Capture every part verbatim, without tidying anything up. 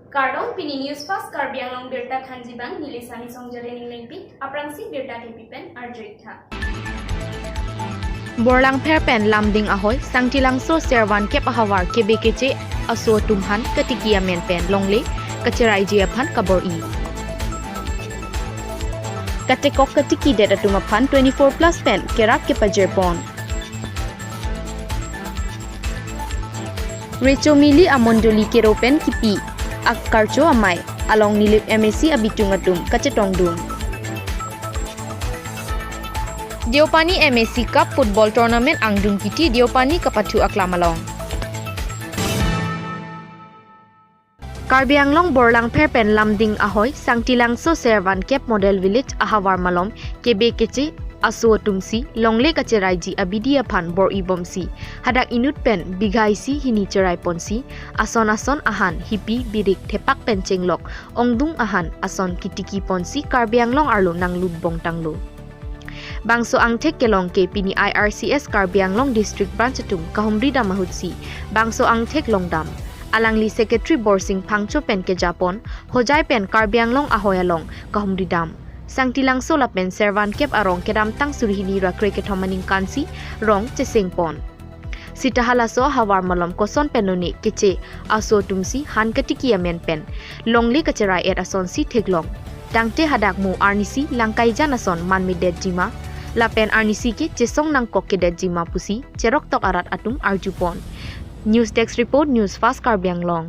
Kardom, pini News Fast Karbi Anglong birta thanji abang neli Sani Songjare Ninglengpi, aphrangsi birta kepi pen arju-ik tha. Borlangpher pen Lumding ahoi, Sangtilangso Servan kep ahavar kebe keche aso atum han katiki amen pen longle kacheraiji aphan kabor-i. Katekok katikidet atum aphan twenty-four plus pen kerap kepajirpon. Recho Mili amondoli kero pen kipi akarcho amei along Nilip M A C abitung atum kachetongdun. Deopani M A C Cup Football Tournament angdung kiti Deopani kapathu aklam along. Karbi Anglong Borlangpher pen Lumding ahoi, Sangtilangso Servan kep Model Village ahavar malom kebe keche aso atumsi longle kacheraiji abidi aphan bor-ibomsi hadak inut pen bigha isi hini cheraiponsi ason ason ahan hipi birik thepak pen chenglok ongdung ahan ason kitikiponsi Karbi Anglong arlo nanglut bongtanglo. Bangso angthek kelong ke pini I R C S Karbi Anglong District Branch atum kahumri dam ahutsi bangso angthek longdam. Alangli Secretary Borsing Phangcho pen kejapon, Hojai pen Karbi Anglong ahoi along kahumri dam. Sangtilangso lapen Servan kep arong kedamtang suri hini ra krekethom aningkansi rong chesengpon. Sita halaso ahavar malom koson pen lone keche aso atumsi han katiki amen pen longle kacherai-et asonsi theklong. Tangte hadak mo arnisi langkaijan ason manmedetjima lapen arnisi ke chesong nangkokkedetjima pusi cheroktok arat atum arjupon. News Desk Report, News Fast Karbi Anglong.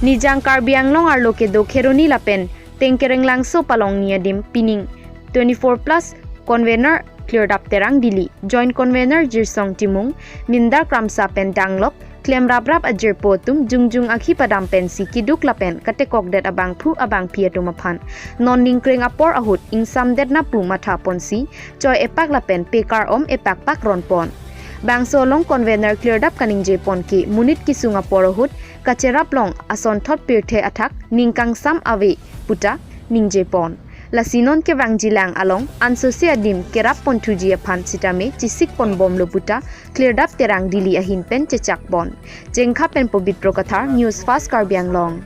Nijang Karbi Anglong arlo kedo Kheroni lapen Tengkerenglangso palongni adim pining twenty-four plus Convener Klirdap Terang Dili, Joint Convener Jirsong Timung, Mindar Kramsa pen danglok klem raprap ajirpo atum jongjung akhi padam pensi keduk lapen katekokdet abangphu abangphi atum aphan non ningkreng apor ahut ingsamdetna pu mathaponsi choi epak lapen pekar om epakpak ronpon. Bangso along Convener Klirdap kaningjepon ke monit kesung apor ahut kacheraplong asonthot pirthe athak ningkangsam ave puta ningjepon. Lasi non kevangjilang along ansose adim kerapponthuji aphan sitame chesikponbomlo puta Klirdap Terang Dili ahin pen chechakpon. Jengkha pen Pobitro Kathar, News Fast Karbi Anglong.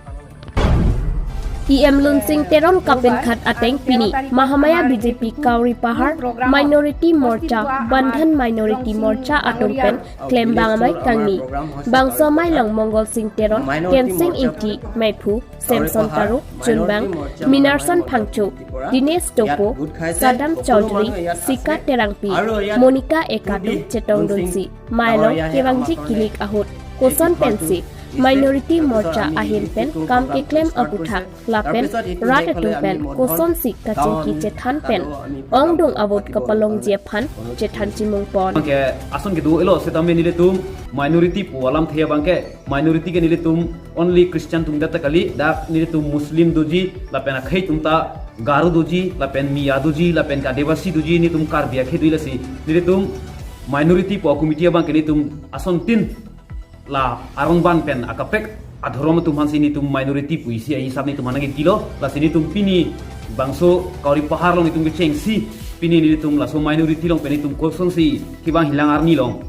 E M Lunsing Teron kapenkhat ateng pini Mahamaya B J P Kauri Pahar Minority Morcha, Bandhan Minority Morcha atum pen klembang amei kangni. Bangso amei along Mongol Sing Teron, Kensing Ingti, Meiphu, Samson Taro, Junbang, Minarson Phangcho, Dinesh Topo, Sadam Chowdhury, Sika Terangpi, Monica Eka atum chetongdunsi amei along kevangji kilik ahut koson pensi Minority Morcha ahin pen kam keklem aputhak lapen rat atum pen kosonsi kachingki chethan pen ongdung avote kapalongji aphan chethan chimungpon. Ke ason kedo elo setame nelitum minority pu alamthe abang ke, minority ke nelitum only Christian atum det ta kali, dak nelitum Muslim doji, lapen akhei atum ta Garo doji, lapen Miya doji, lapen Adivasi doji, nelitum Karbi akhei doji, lasi nelitum minority pu committee abang ke nelitum asontin la arong ban pen akaprek adhorom atum aphansi nelitum minority pu isi ahisap nelitum aphan nangkilo, lasi nelitum pini bangso Kauri Pahar along nelitum kechengsi pini nelitum laso minority along pen nelitum kosonsi kevang hilang arni along,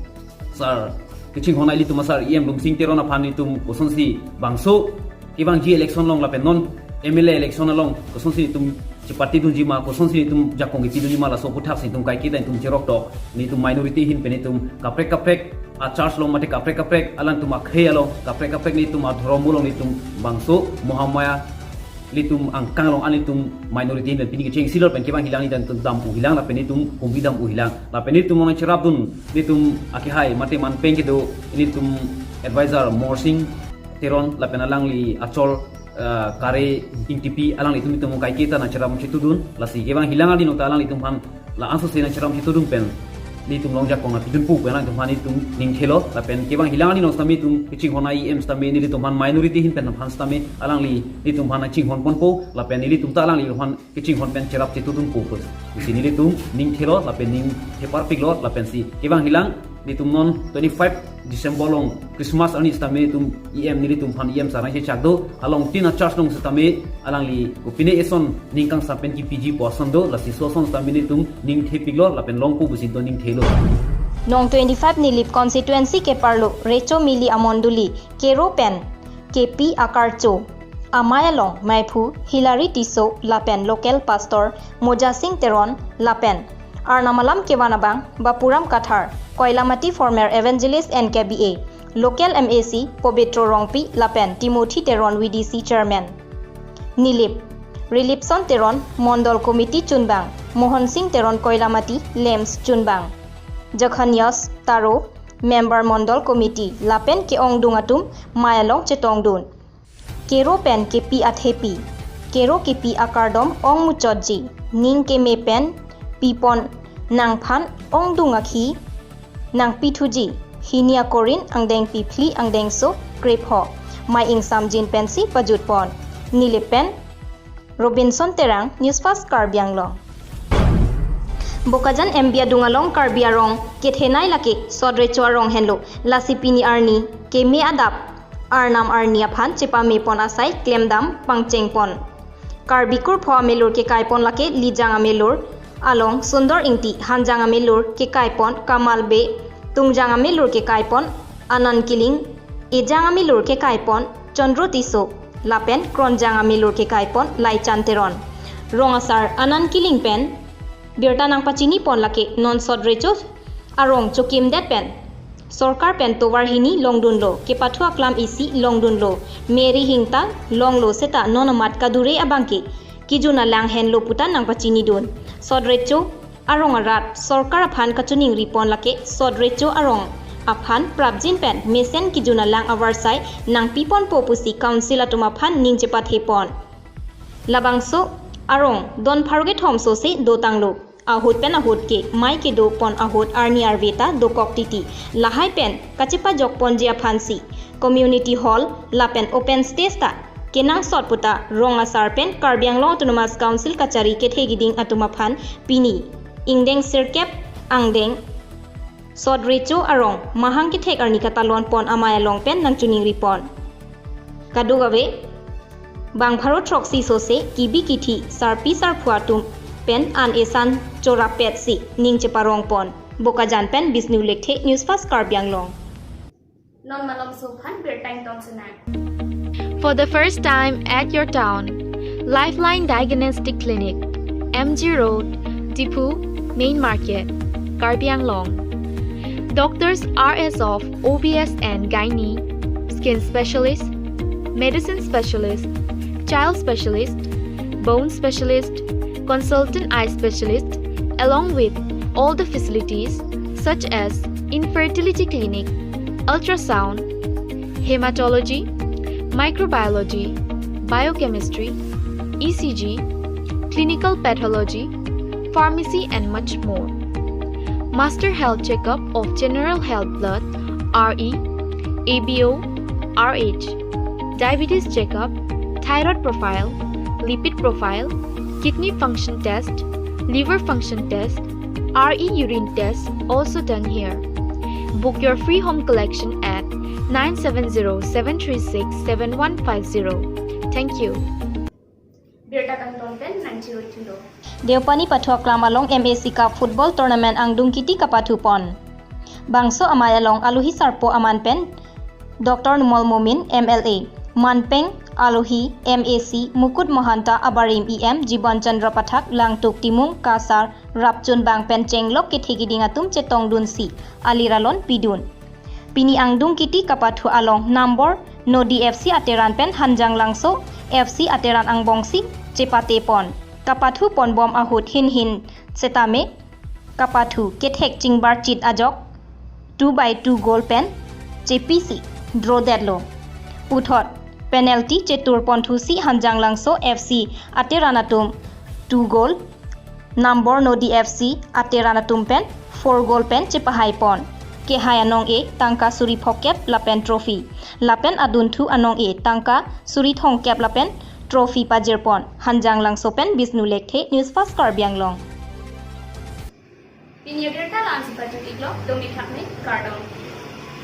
sir, kachinghon ilitum asar E M Lunsing Teron aphan nelitum kosonsi bangso kevangji election along lapen non M L A election along kosonsi nelitum chepatidunji ma, kosonsi nelitum jakong kepidunji ma, laso aputhaksi nelitum kaiketa nelitum cheroktok, nelitum minority ahin pen nelitum kaprek kaprek a-church along mate kaprek kaprek alangtum akhei along, kaprek kaprek nelitum adhorom along nelitum bangso Mahamaya ilitum angkang along an nelitum minority ahin pen pini kechengsi lo pen kevang hilang nelitum dampo hilang lapen nelitum kumbi dampo hilang lapen nelitum nangcherapdun nelitum akehai mate manpeng kedo nelitum advisor Morsing Teron lapen alangli achol, eh, Kare Ingtipi, alanglitum nelitum kaiketa nangcherap chetudun, lasi kevang hilang arni along ta alanglitum aphan la ansose nangcherap chetudun pen nelitum along jakong nangpidunpo pu alanglitum aphan nelitum ning thelo, lapen kevang hilang arni along setame nelitum kachinghon E M setame nelitum aphan minority ahin pen aphan setame alangli nelitum aphan nangchinghonponpo, lapen nelitum ta alangli aphan kachinghon pen cherap chetudunpo pu si nelitum ning thelo, lapen ning theparpiklo, lapensi kevang hilang Nelitum non twenty-five December along Christmas arni sitame nelitum E M, nelitum aphan E M Sarang Chechak do, along tin a church along sitame alangli kopine eson ning kangsam pen kipiji pu ason do, lasi lason sitame nelitum ning thepiklo, lapen longpo pusi nelitum ning thelo. Nong twenty-five Nilip constituency keparlo Recho Mili amondoli Kero pen K P akarcho amei along meiphu Hilary Tisso lapen local pastor Moja Sing Teron lapen Arnam alam kevan abang Bapuram Kathar, Koilamati former evangelist N K B A, local M A C Pobitro Rongpi lapen Timothy Teron V D C chairman. Nilip, Rilipson Teron, Mondol Committee chunbang, Mohon Sing Teron Koilamati, LAMPS chunbang. Jakhanias Taro, member Mondol Committee, lapen ke-ongdung atum mei along chetongdun. Kero pen K P athepi, Kero K P akardom ong muchotji, ning keme pen pipon nangphan ongdung akhi nangpithuji, hini akorin angdengpi phli angdengso krepho, mei ingsamjin pensi pajutpon. Nilip pen Robinson Terang, News Fast Karbi Anglong. Bokajan M B adung along Karbi arong kethenei lake Sot Recho arong henlo, lasi pini arni keme adap Arnam arni aphan chepamepon asai klemdam pangchengpon. Karbi kurpho amelur kekaipon lake Lijang amelur along Sundor Ingti, Hanjang amelur kekaipon Kamal Bey, Tungjang amelur kekaipon Anand Killing, Ejang amelur kekaipon Chandro Tisso, lapen Kronjang amelur kekaipon Laichan Teron. Rong asar Anand Killing pen birta nangpachinipon lake non Sot Recho arong chokimdet pen sorkar pen tovar hini longdunlo, kepathu aklam isi longdunlo, mei ri hingta longlo seta non amat kadure abangke kijun alang henlo puta nangpachinidun. Sot Recho arong arat sorkar aphan kachiningripon lake Sot Recho arong aphan prapjin pen mesen kijun alang avarsai nangpiponpo pusi council atum aphan ning chepathepon. Labangso arong don pharo kethom sose dotanglo. Ahut pen ahut ke mei kedopon ahut arni arve ta dokok titi. Lahai pen kachepajokponji aphansi community hall lapen open stage ta kenangsot puta rong asar pen Karbi Anglong Autonomous Council kachari kethe kiding atum aphan pini ingdeng sirkep angdeng Sot Recho arong mahang kethek arni katalonpon amei along pen nangchiningripon. Kadokave bang pharo throksi sose kibi kithi sarpi sarpo atum pen an esan chorap petsi ning cheparongpon. Bokajan pen Bisnu Lekthe, News Fast Karbi Anglong. Non malomso aphan birta ingtong senang. For the first time at your town, Lifeline Diagnostic Clinic, M G Road, Diphu, Main Market, Karbi Anglong. Doctors are as of O B S and gynae, skin specialist, medicine specialist, child specialist, bone specialist, consultant eye specialist, along with all the facilities such as infertility clinic, ultrasound, hematology, microbiology, biochemistry, E C G, clinical pathology, pharmacy and much more. Master health checkup of general health blood, R E, A B O, R H, diabetes checkup, thyroid profile, lipid profile, kidney function test, liver function test, R E urine test also done here. Book your free home collection at nine seven zero seven three six seven one five zero. Thank you. Birta kangtong pen nangchiroi thulo. Deopani pathu aklam along M A C Cup Football Tournament angdung kiti kapathupon. Bangso amei along alohi sarpo aman pen Doctor Numal Momin M L A, manpeng alohi M A C Mukut Mahanta abarim E M Jiban Chandra Pathak, Langtuk Timung, Kasar, Rapchun bang pen chenglok kethe kiding atum chetongdunsi aliralon pidun. Pini angdung kiti kapathu along Nambor Nodi F C ateran pen Hanjang Langso F C ateran angbongsi chepatepon. Kapathu ponbom ahut hinhin setame kapathu kethek chingbar chit ajok two by two goal pen chepisi draw detlo. Puthot penalty chetur ponthusi Hanjang Langso F C ateran atum two goal, Nambor Nodi F C ateran atum pen four goal pen chepahaipon. Kehai anong-e tangka suri phokep lapen trophy, lapen adunthu anong-e tangka suri thomkep lapen trophy pajirpon. Hanjang Langso pen Bisnu Lekthe, News Fast Karbi Anglong. Pini abirta la-ansi pajut-iklo, dome thakme, kardom.